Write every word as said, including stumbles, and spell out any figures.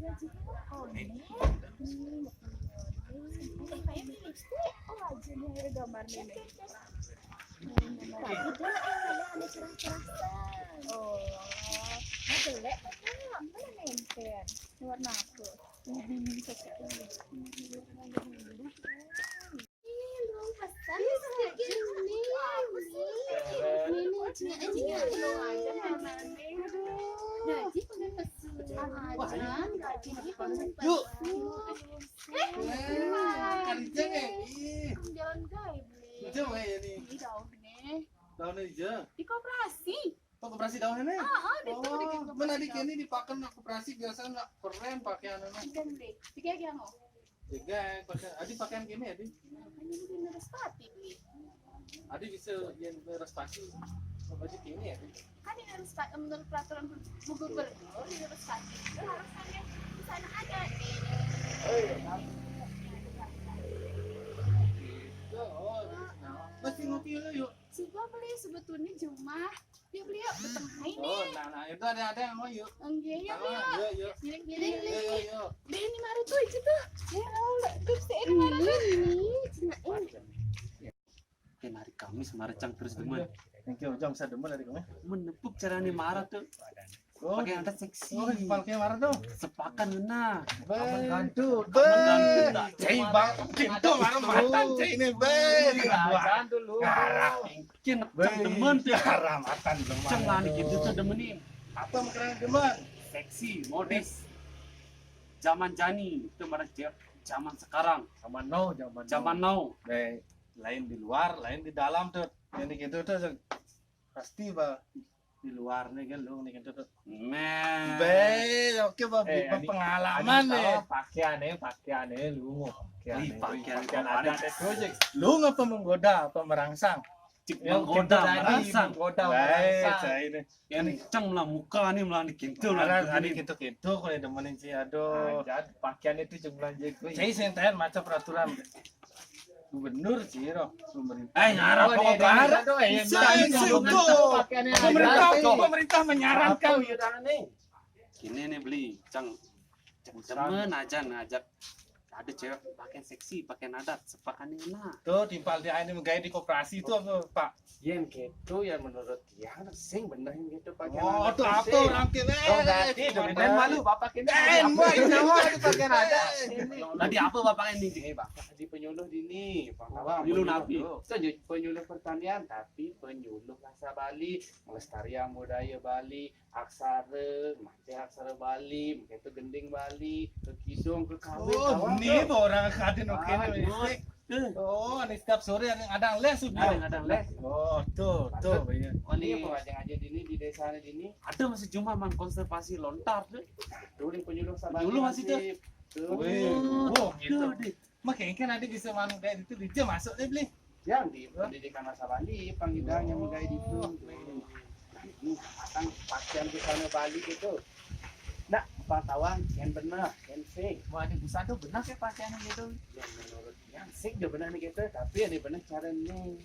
Oh, ini. Eh, kayak lipstick. Oh, aja nih ada gambarnya nih. Tapi dia ada cerah-cerahan. Oh, nah, jelek kan, Kak? Mana nempel? Warna aku. Ini cocok ini. Ih, lu pesan ini. Ini nih, cina aja ya. Gaji pengen pesan aja, gaji pengen pesan. Eh, Kerja nih. Ih, jalan gaya beli. Kerja wae ya nih. Ini daun nih. Daun aja. Di koperasi. Oh, koperasi daun ini? Ah, ah, di Oh, tuh di mana di koperasi. Kini dipakai aku koperasi biasanya nggak keren pakaian anak. Ikan beli. Tiga aja mau. Juga pakai, adi pakaian Kini ya, di? Ini di Narespati beli. Adi bisa yang Narespati. Baju Kini ya, di? Kan di Narespati, menurut peraturan gubernur di Narespati itu harus ada di sana ada. Gitu. Oh, masih ngopi lu yuk. Coba beli sebetulnya cuma dia beli yuk di tengah ini. Oh, nah, nah, itu ada ada yang mau yuk. Enggak ya, Sama, yuk, yuk. Miring-miring Yuk, nih. yuk, yuk. Beli ini baru tuh aja tuh. Ya, udah tuh saya kemarin tuh. Ini cina. Kan hari Kamis marah cang terus demen. Thank you, Jang, saya demen dari kamu. Menepuk caranya marah tuh. Oh, Pakai yang seksi. Oh, pakai marah dong. Sepakan ngena. Bantu. Kamu ganti tak? Cai bang, pintu marah matan cai ini, ben. Jajan dulu. Mungkin cang demen tuh. Marah matan demen. Cang lah nih gitu tuh demenin. Apa makan demen? Seksi, modis. Zaman jani itu marah je- zaman sekarang. Zaman now, zaman Zaman now. Be, lain di luar, lain di dalam tuh. Yang gitu tuh pasti bah di luar nih kan lu nih gitu tuh. Nah. Be, oke bah, Eh, bah, ini- pengalaman nih. Pakaiannya, pakaiannya lu mau pakaiannya. Ih, pakaian Pakaian kemarin. Adat itu aja. Lu ngapa menggoda apa merangsang? Cik Yang menggoda, gitu tadi, merangsang. Menggoda, Baik, merangsang. Cai ini. Yang cang lah muka nih malah dikintul lah. Ada ada gitu-gitu kalau demenin sih, aduh. Adat pakaian itu cuma jago. Cai sing tahan maca peraturan gubernur sih, roh pemerintah. Eh, ngarah Oh, pokok dia- barang. dia- dia- Bisa, dia- bisa, dia- betul. pakaiannya Pemerintah, adat. pemerintah menyarankan. Apa udah nih? Gini nih beli, cang, cang demen aja ngajak ada cewek pakai seksi, pakai adat, sepakan enak. Tuh timpal dia ini menggaya di koperasi itu apa, Pak? Yen gitu ya menurut tiang sing bener gitu pakaian Oh, adat tuh sih. apa orang kene? Oh, berarti demen malu bapak ini. Eh, mau ini mau di pakaian adat. Ini. Tadi apa bapak ini? Eh, bapak di penyuluh dini, Pak Kawan, Penyuluh napi? Tuh, penyuluh pertanian, tapi penyuluh bahasa Bali, melestarikan budaya Bali, aksara, maca aksara Bali, mungkin itu gending Bali, ke kidung, ke kawin. Oh, Kawan ini tuh. orang kadin oke Ah, nih. Eh, Oh, ini setiap sore ada, ada les ada udah. yang ada les. Oh, tuh, tuh. Iya. Oh, Ini ini pengajian aja dini di desa dini. Ada masih cuma mang konservasi lontar tuh. Dulu penyuluh sama Penyuluh masih tuh. Tuh. Wih, Oh, wah, gitu. Tuh deh. Makanya kan ada bisa manu kayak itu dia masuk deh beli. Yang di pendidikan masa Bali, panggilnya yang menggai itu. Nah, ini akan pakaian busana Bali gitu. Nah, pengetahuan yang benar, yang sing. Mau ada busana tuh benar kayak pakaian gitu. Yang menurut yang sing dia benar nih gitu, tapi ada benar cara nih.